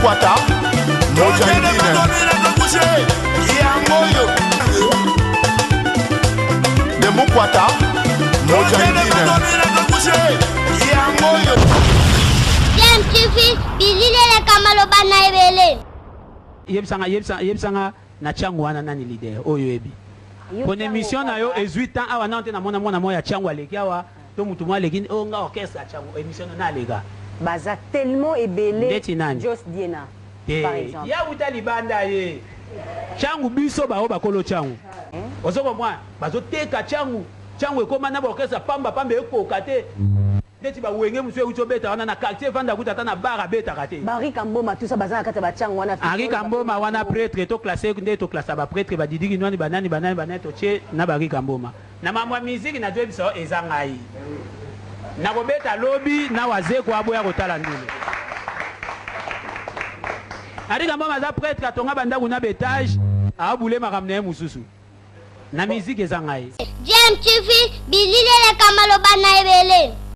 Demukwata Mujahidine yango oyo Demukwata Mujahidine yango oyo. DMTV, bilili eleka maloba na ebele. Yebisanga, yebisa, yebisanga na Tshangu wana nani leader oyo oyebi? Pona emission na yo ezui temps awa nanu te namona mwana moko ya Tshangu aleki awa to mutu moko aleki oh nga orchestre ya Tshangu emission na aleka. Baza tellement ebele Ndeti nani? Jos Diena Te par exemple. ye awuta libanda ye Tshangu biso ba oyo bakolo Tshangu ozo comprendre bazo teka Tshangu Tshangu ekoma na ba orchestre ya pamba pamba ekoka te. Ndeti ba wenge mususu ewuti obeta wana na quartier evanda kutu ata na bar abetaka te. Ba Henri Kamboma tout ça baza na kati ya ba tshangu wana Henri Kamboma wana pretre to classe nde to classa ba pretre ba Didi Kinuani ba nani ba nani ba nani totie na ba Henri Kamboma. Na mambo ya musique nazo yebisa yo eza ngai. Nako beta lobi na Wazekwa aboya kotala ndule. Henri Kamboma aza pretre atonga ba ndaku na ba etage a boule makambo naye mususu. Na musique eza ngai. GMTV, bilili eleka maloba na ebele.